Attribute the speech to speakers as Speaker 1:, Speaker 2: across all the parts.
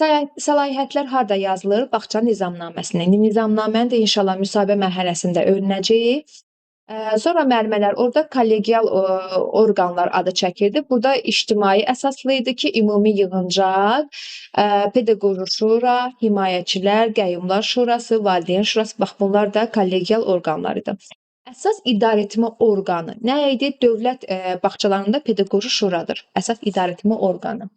Speaker 1: Səlahiyyətlər harda yazılır? Bağça nizamnaməsində. İndi nizamnaməni də inşallah müsahibə mərhələsində öyrənəcəyik. Sonra müəllimələr orada kollegial orqanlar adı çəkildi. Burada ictimai əsaslı idi ki, ümumi yığıncaq, pedaqoji şura, himayəçilər, qəyyumlar şurası, valideyn şurası, bax bunlar da kollegial orqanlar idi. Əsas idarəetmə orqanı nə idi? Dövlət bağçalarında pedaqoji şuradır. Əsas idarəetmə orqanı.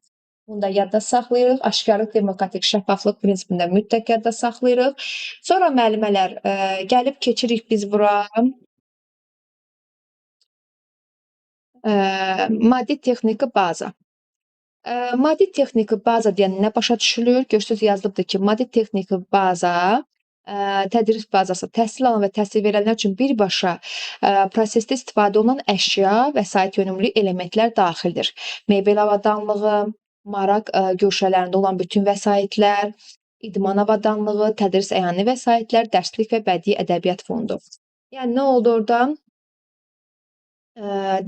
Speaker 1: Bunu da yadda saxlayırıq. Aşkarlıq, demokratik şəffaflıq prinsipində mütləq yadda saxlayırıq. Sonra müəllimələr gəlib keçirik biz bura. Maddi texniki baza. Maddi texniki baza deyəndə nə başa düşülür? Görürsünüz, yazılıbdır ki, maddi texniki baza, tədris bazası təhsil alan və təhsil verənlər üçün birbaşa prosesdə istifadə olunan əşya, vəsait yönümlü elementlər daxildir. Mebel avadanlığı, maraq guşələrində olan bütün vəsaitlər, idman avadanlığı, tədris əyani vəsaitlər, dərslik və bədii ədəbiyyat fondu. Yəni nə oldu orada?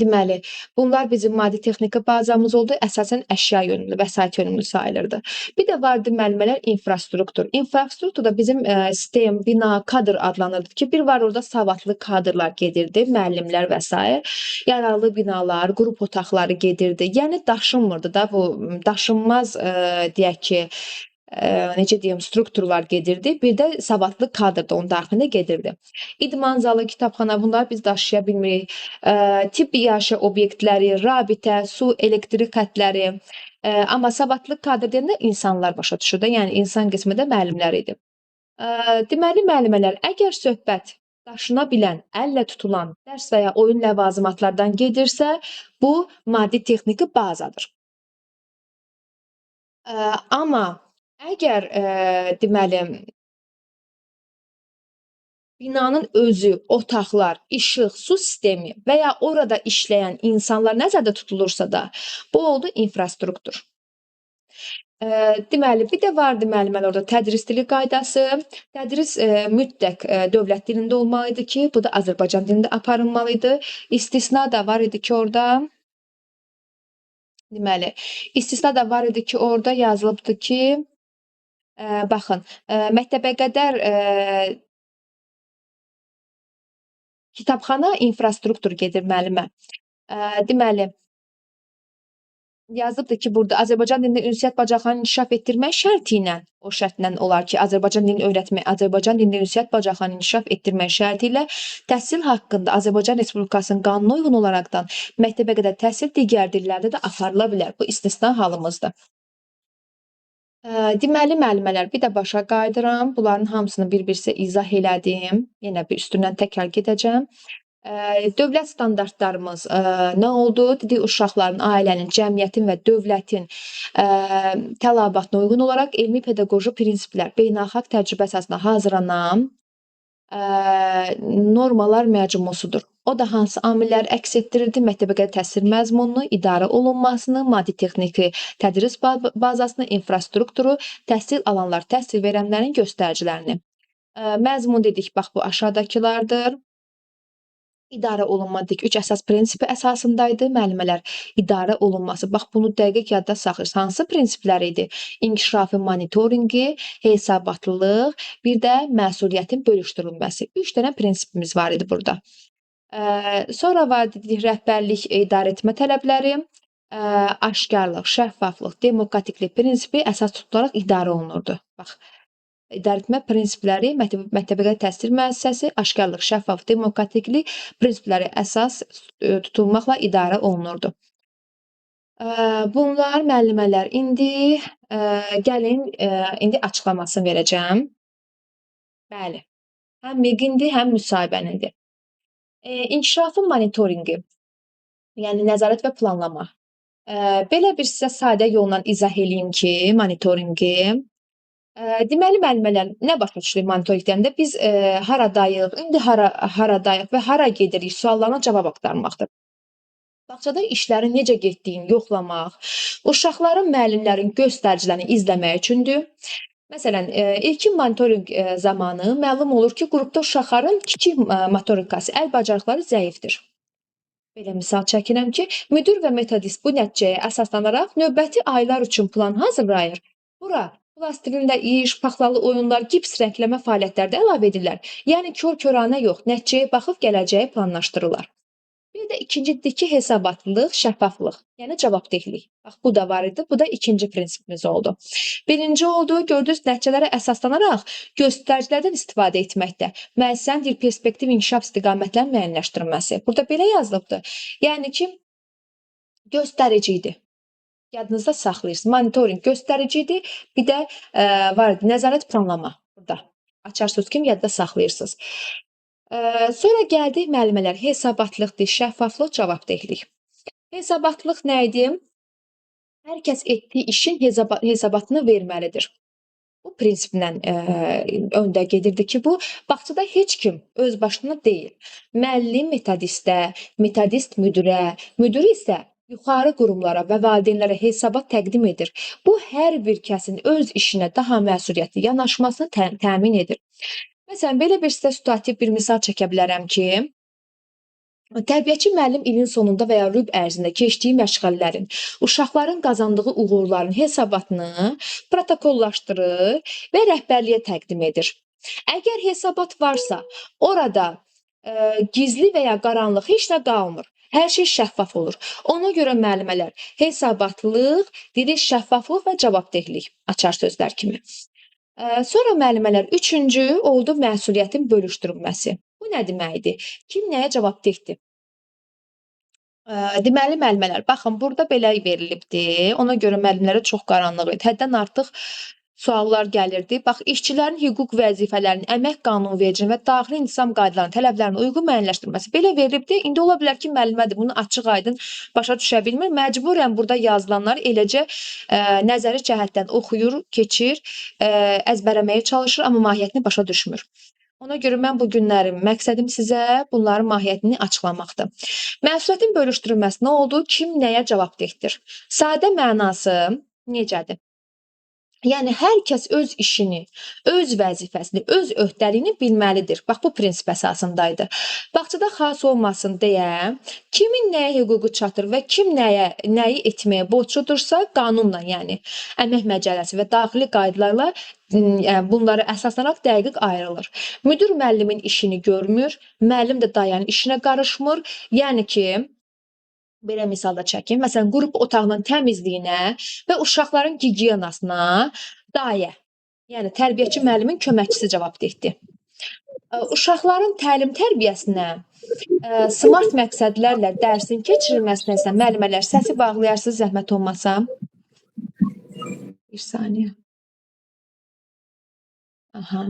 Speaker 1: Deməli, bunlar bizim maddi texniki bazamız oldu. Əsasən əşya yönümlü, vəsait yönümlü sayılırdı. Bir də vardı müəllimələr infrastruktur. İnfrastruktur da bizim sistem, bina, kadr adlanırdı ki, bir var orada savadlı kadrlar gedirdi, müəllimlər və sair. Yararlı binalar, qrup otaqları gedirdi. Yəni daşınmırdı da bu daşınmaz deyək ki, necə deyim, strukturlar gedirdi. Bir də savadlı kadr da onun daxilində gedirdi. İdman zalı, kitabxana, bunları biz daşıya bilmirik. Tibbi iaşə obyektləri, rabitə, su, elektrik xətləri. Amma savadlı kadr deyəndə insanlar başa düşür də, yəni insan qismi də müəllimlər idi. Deməli, müəllimələr, əgər söhbət daşına bilən, əllə tutulan dərs və ya oyun ləvazimatlardan gedirsə, bu maddi texniki bazadır. Amma əgər deməli binanın özü, otaqlar, işıq, su sistemi və ya orada işləyən insanlar nəzərdə tutulursa da, bu oldu infrastruktur. Deməli, bir də vardı müəllimələr orada tədris dili qaydası. Tədris mütləq dövlət dilində olmalı idi ki, bu da Azərbaycan dilində aparılmalı idi. İstisna da var idi ki, orada. Deməli, istisna da var idi ki, orada yazılıbdı ki, baxın, məktəbə qədər kitabxana infrastruktur gedir müəllimə. Deməli, yazılıbdır ki, burada Azərbaycan dilində ünsiyyət bacarıqlarını inkişaf etdirmək şərti ilə, o şərtlə olar ki, Azərbaycan dilini öyrətmək, Azərbaycan dilində ünsiyyət bacarıqlarını inkişaf etdirmək şərti ilə təhsil haqqında Azərbaycan Respublikasının qanuna uyğun olaraqdan məktəbə qədər təhsil digər dillərdə də aparıla bilər. Bu istisna halımızdır. Deməli, müəllimələr, bir də başa qayıdıram. Bunların hamısını bir-bir sizə izah elədim. Yenə bir üstündən təkrar gedəcəm. Dövlət standartlarımız nə oldu? Dedik, uşaqların, ailənin, cəmiyyətin və dövlətin tələbatına uyğun olaraq elmi pedaqoji prinsiplər, beynəlxalq təcrübə əsasında hazırlanan normalar məcmusudur. O da hansı amilləri əks etdirirdi? Məktəbə qədər təhsil məzmununu, idarə olunmasını, maddi texniki tədris bazasını, infrastrukturu, təhsil alanlar, təhsil verənlərin göstəricilərini. Məzmun dedik, bax bu aşağıdakılardır. İdarə olunma dedik, 3 əsas prinsipi əsasındaydı. Müəllimələr, idarə olunması. Bax, bunu dəqiq yadda saxlayırsınız. Hansı prinsiplər idi? İnkişafın monitorinqi, hesabatlılıq, bir də məsuliyyətin bölüşdürülməsi. 3 dənə prinsipimiz var idi burada. Sonra var dedik, rəhbərlik idarə etmə tələbləri, aşkarlıq, şəffaflıq, demokratiklik prinsipi əsas tutularaq idarə olunurdu. Bax, idarə etmə prinsipləri, məktəbə qədər təhsil müəssisəsi, aşkarlıq, şəffaf, demokratiklik prinsipləri əsas tutulmaqla idarə olunurdu. Bunlar müəllimələr. İndi gəlin, indi açıqlamasını verəcəm. Bəli, həm MİQ-indir, həm müsahibənindir. İnkişafın monitorinqi, yəni nəzarət və planlama. Belə bir sizə sadə yolla izah eləyim ki, monitorinqi. Deməli, müəllimələr, nə başa düşürük monitorinq deyəndə? Biz haradayıq, indi haradayıq və hara gedirik suallarına cavab axtarmaqdır. Bağçada işlərin necə getdiyini yoxlamaq, uşaqların, müəllimlərin göstəricilərini izləmək üçündür. Məsələn, ilkin monitorinq zamanı məlum olur ki, qrupda uşaqların kiçik motorikası, əl bacarıqları zəifdir. Belə misal çəkirəm ki, müdir və metodist bu nəticəyə əsaslanaraq növbəti aylar üçün plan hazırlayır. Bura Plastilində iş, paxlalı oyunlar, gips rəngləmə fəaliyyətləri də əlavə edirlər. Yəni kör-köranə yox, nəticəyə baxıb gələcəyi planlaşdırırlar. Bir də ikincidir ki, hesabatlılıq, şəffaflıq, yəni cavabdehlik. Bax, bu da var idi. Bu da ikinci prinsipimiz oldu. Birinci oldu, gördünüz, nəticələrə əsaslanaraq göstəricilərdən istifadə etməkdə müəssisənin bir perspektiv inkişaf istiqamətlərinin müəyyənləşdirilməsi. Burada belə yazılıbdır. Yəni ki, göstərici idi. Yadınızda saxlayırsınız. Monitorinq göstərici idi. Bir də var idi nəzarət planlama burada. Açar söz kimi yadda saxlayırsınız. Sonra gəldik müəllimələr. Hesabatlıqdır, şəffaflıq, cavabdehlik. Hesabatlıq nə idi? Hər kəs etdiyi işin hesabatını verməlidir. Bu prinsiplə öndə gedirdi ki, bu bağçada heç kim öz başına deyil. Müəllim metodistə, metodist müdirə, müdir isə yuxarı qurumlara və valideynlərə hesabat təqdim edir. Bu hər bir kəsin öz işinə daha məsuliyyətli yanaşmasını təmin edir. Məsələn, belə bir sizə situativ bir misal çəkə bilərəm ki, tərbiyəçi müəllim ilin sonunda və ya rüb ərzində keçdiyi məşğələlərin, uşaqların qazandığı uğurların hesabatını protokollaşdırır və rəhbərliyə təqdim edir. Əgər hesabat varsa, orada gizli və ya qaranlıq heç nə qalmır. Hər şey şəffaf olur. Ona görə müəllimələr hesabatlıq, dedik şəffaflıq və cavabdehlik açar sözlər kimi. Sonra müəllimələr üçüncü oldu məsuliyyətin bölüşdürülməsi. Bu nə deməkdir? Kim nəyə cavabdehdir? Deməli müəllimələr, baxın burada belə verilibdir. Ona görə müəllimlərə çox qaranlıq idi. Həddən artıq suallar gəlirdi. Bax, işçilərin hüquq vəzifələrinin, əmək qanunvericiliyinin və daxili intizam qaydalarının tələblərinə uyğun müəyyənləşdirilməsi belə verilibdir. İndi ola bilər ki, müəllimədir, bunu açıq-aydın başa düşə bilmir. Məcburən burada yazılanları eləcə nəzəri cəhətdən oxuyur, keçir, əzbərləməyə çalışır, amma mahiyyətini başa düşmür. Ona görə mən bu günlərim məqsədim sizə bunların mahiyyətini açıqlamaqdır. Məsuliyyətin bölüşdürülməsi nə oldu? Kim nəyə cavabdehdir? Sadə mənası necədir? Yəni hər kəs öz işini, öz vəzifəsini, öz öhdəliyini bilməlidir. Bax bu prinsip əsasındaydı. Bağçada xaos olmasın deyə kimin nəyə hüququ çatır və kim nəyi etməyə borcludursa qanunla, yəni əmək məcəlləsi və daxili qaydalarla bunlara əsaslanaraq dəqiq ayrılır. Müdir müəllimin işini görmür, müəllim də dayanın işinə qarışmır. Yəni ki, belə misal da çəkim. Məsələn, qrup otağının təmizliyinə və uşaqların gigiyenasına dayə, yəni tərbiyəçi müəllimin köməkçisi cavabdehdir. Uşaqların təlim tərbiyəsinə, smart məqsədlərlə dərsin keçirilməsinə isə müəllimələr səsi bağlayarsınız, zəhmət olmasa. Bir saniyə. Aha.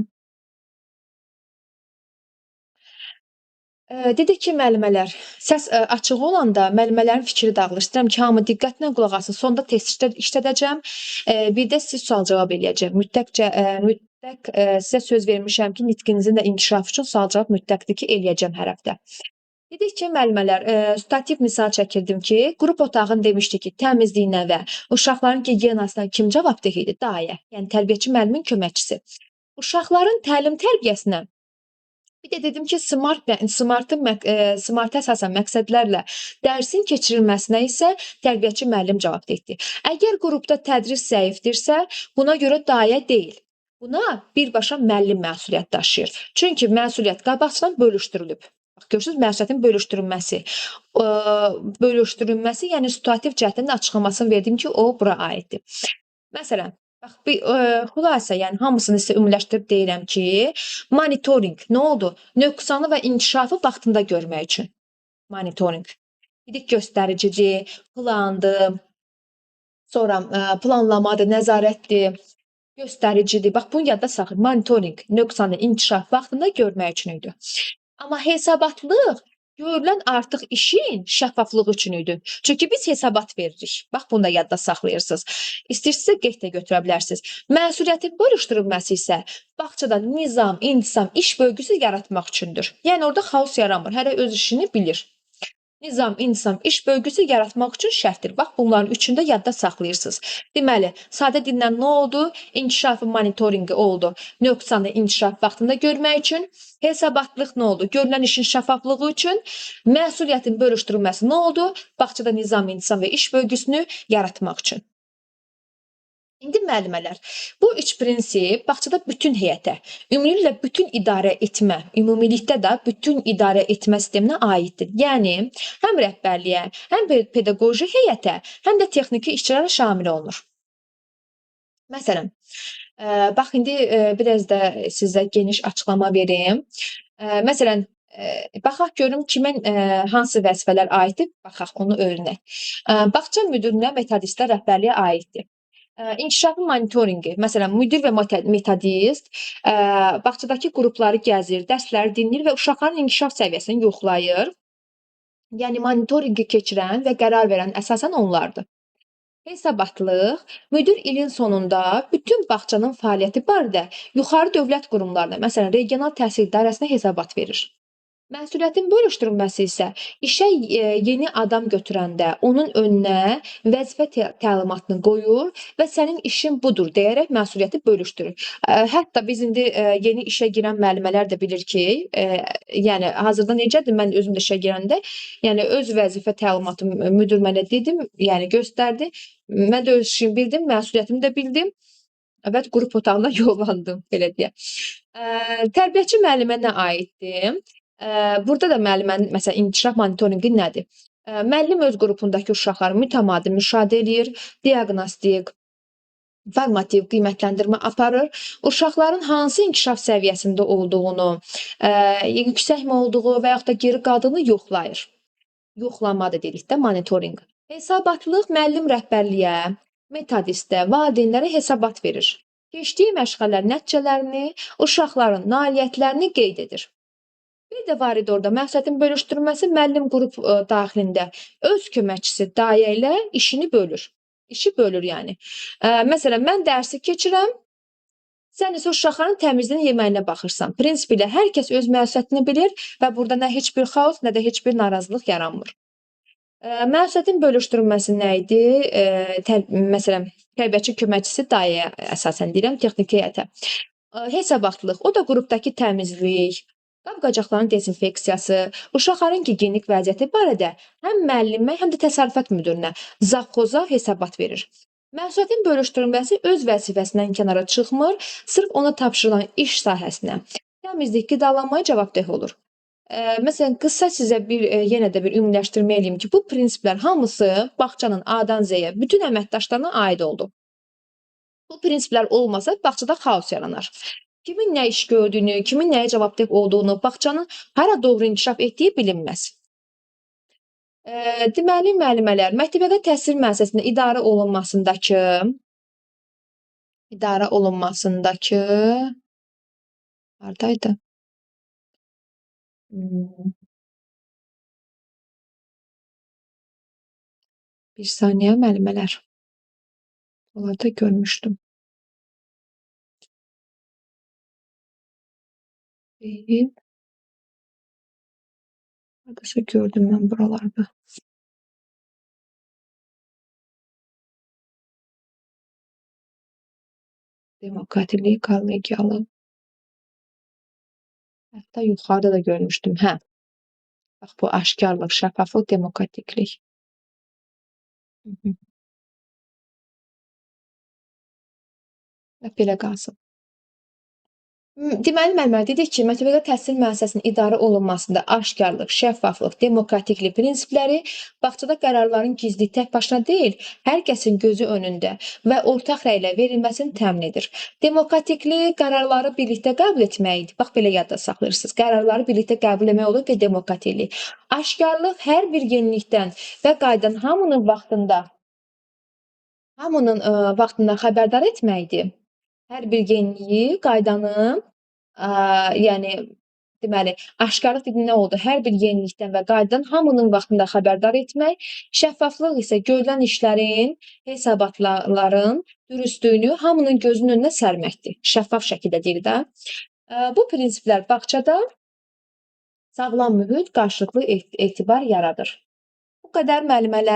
Speaker 1: Dedik ki, müəllimələr, səs açıq olanda müəllimələrin fikri dağılır. İstəyirəm ki, hamı diqqətlə qulaq assın. Sonda test işlədəcəm. Bir də siz sual-cavab eləyəcəm. Mütləq sizə söz vermişəm ki, nitqinizin də inkişafı üçün sual-cavab mütləqdir ki, eləyəcəm hər həftə. Dedik ki, müəllimələr, stativ misal çəkirdim ki, qrup otağını demişdik ki, təmizliyinə və uşaqların gigiyenasına kim cavabdeh idi? Dayə, yəni tərbiyəçi müəllimin köməkçisi. Uşaqların təlim tərbiyəsinə bir də dedim ki, smarta əsasən məqsədlərlə dərsin keçirilməsinə isə tərbiyəçi müəllim cavabdehdir. Əgər qrupda tədris zəifdirsə, buna görə dayə deyil. Buna birbaşa müəllim məsuliyyət daşıyır. Çünki məsuliyyət qabaqcadan bölüşdürülüb. Bax, görürsünüz, məsuliyyətin bölüşdürülməsi. Bölüşdürülməsi, yəni situativ cəhətdən də açıqlamasını verdim ki, o bura aiddir. Məsələn, bax, bir xülasə, yəni hamısını sizə ümumiləşdirib deyirəm ki, monitorinq nə oldu? Nöqsanı və inkişafı vaxtında görmək üçün. Monitorinq. Dedik göstəricidir, plandır, sonra planlamadır, nəzarətdir, göstəricidir. Bax, bunu yadda saxlayın. Monitorinq nöqsanı, inkişaf vaxtında görmək üçün idi. Amma hesabatlıq görülən artıq işin şəffaflığı üçün idi. Çünki biz hesabat veririk. Bax, bunu da yadda saxlayırsınız. İstəyirsinizsə qeyd də götürə bilərsiniz. Məsuliyyətin bölüşdürülməsi isə bağçada nizam, intizam, iş bölgüsü yaratmaq üçündür. Yəni orada xaos yaranmır. Hərə öz işini bilir. Nizam, intizam, iş bölgüsü yaratmaq üçün şərtdir. Bax, bunların üçünü də yadda saxlayırsınız. Deməli, sadə dillə nə oldu? İnkişafın monitorinqi oldu. Nöqsanı inkişaf vaxtında görmək üçün. Hesabatlıq nə oldu? Görülən işin şəffaflığı üçün. Məsuliyyətin bölüşdürülməsi nə oldu? Bağçada nizam, intizam və iş bölgüsünü yaratmaq üçün. İndi müəllimələr, bu üç prinsip bağçada bütün heyətə, ümumiliklə bütün idarə etmə, ümumilikdə də bütün idarə etmə sisteminə aiddir. Yəni həm rəhbərliyə, həm pedaqoji heyətə, həm də texniki işçilərə şamil olunur. Məsələn, bax indi biraz da sizə geniş açıqlama verim. Məsələn, baxaq görüm kimə hansı vəzifələr aiddir, baxaq onu öyrənək. Bağça müdirinə, metodistə, rəhbərliyə aiddir. İnkişafın monitorinqi, məsələn, müdir və metodist bağçadakı qrupları gəzir, dərsləri dinləyir və uşaqların inkişaf səviyyəsini yoxlayır. Yəni monitorinqi keçirən və qərar verən əsasən onlardır. Hesabatlıq, müdir ilin sonunda bütün bağçanın fəaliyyəti barədə yuxarı dövlət qurumlarına, məsələn, regional təhsil idarəsinə hesabat verir. Məsuliyyətin bölüşdürülməsi isə işə yeni adam götürəndə onun önünə vəzifə təlimatını qoyur və sənin işin budur deyərək məsuliyyəti bölüşdürür. Hətta biz indi yeni işə girən müəllimələr də bilir ki, yəni hazırda necədir? Mən özüm də işə girəndə, yəni öz vəzifə təlimatımı müdir mənə dedim, yəni göstərdi. Mən də öz işimi bildim, məsuliyyətimi də bildim və qrup otağına yollandım, belə deyək. Tərbiyəçi müəllimə nə aiddir? Burada da müəllimənin məsələn inkişaf monitorinqi nədir? Müəllim öz qrupundakı uşaqları mütəmadi müşahidə eləyir, diaqnostik, formativ qiymətləndirmə aparır. Uşaqların hansı inkişaf səviyyəsində olduğunu, yüksəkmi olduğu və yaxud da geri qaldığını yoxlayır. Yoxlama da dedik də monitorinq. Hesabatlıq müəllim rəhbərliyə, metodistə, valideynlərə hesabat verir. Keçdiyi məşğələlər nəticələrini, uşaqların nailiyyətlərini qeyd edir. Bir də var idi orada məsuliyyətin bölüşdürülməsi müəllim qrup daxilində öz köməkçisi dayə ilə işini bölür. İşi bölür yəni. Məsələn, mən dərsi keçirəm, sən isə uşaqların təmizliyinə, yeməyinə baxırsan. Prinsip ilə hər kəs öz məsuliyyətini bilir və burada nə heç bir xaos, nə də heç bir narazılıq yaranmır. Məsuliyyətin bölüşdürülməsi nə idi? Məsələn, tərbiyəçi köməkçisi dayəyə əsasən deyirəm, texniki heyətə. Hesabatlıq, o da qrupdakı təmizlik, qab-qacaqların dezinfeksiyası, uşaqların gigiyenik vəziyyəti barədə həm müəllimə, həm də təsərrüfat müdirinə, zavxoza hesabat verir. Məsuliyyətin bölüşdürülməsi öz vəzifəsindən kənara çıxmır, sırf ona tapşırılan iş sahəsinə, təmizlik, qidalanmaya cavabdeh olur. Məsələn, qısa sizə bir yenə də bir ümumiləşdirmə eləyim ki, bu prinsiplər hamısı bağçanın A-dan Z-yə bütün əməkdaşlarına aid oldu. Bu prinsiplər olmasa bağçada xaos yaranar. Kimin nə iş gördüyünü, kimin nəyə cavabdeh olduğunu, bağçanın hara doğru inkişaf etdiyi bilinməz. Deməli, müəllimələr, məktəbəqədər təhsil müəssisəsində idarə olunmasındakı hardaydı? Bir saniyə müəllimələr. Onları da görmüşdüm. Deyil. Hardasa gördüm mən buralarda. Demokratiklik, kollegialıq. Hətta yuxarıda da görmüşdüm. Hə. Bax bu aşkarlıq, şəffaflıq, demokratiklik. Belə qalsın. Deməli, müəllimlər, dedik ki, məktəbəqədər təhsil müəssisəsinin idarə olunmasında aşkarlıq, şəffaflıq, demokratiklik prinsipləri bağçada qərarların gizli tək başına deyil, hər kəsin gözü önündə və ortaq rəylə verilməsini təmin edir. Demokratiklik qərarları birlikdə qəbul etməkdir. Bax, belə yadda saxlayırsınız. Qərarları birlikdə qəbul etmək olur ki, demokratiklik. Aşkarlıq hər bir yenilikdən və qaydadan hamının vaxtında xəbərdar etməkdir. Hər bir yeniliyi, qaydanı, yəni deməli, aşkarlıq dediyi nə oldu? Hər bir yenilikdən və qaydadan hamının vaxtında xəbərdar etmək, şəffaflıq isə görülən işlərin, hesabatların dürüstlüyünü hamının gözünün önünə sərməkdir. Şəffaf şəkildə deyir də. Bu prinsiplər bağçada sağlam mühit, qarşılıqlı etibar yaradır. Bu qədər müəllimələr.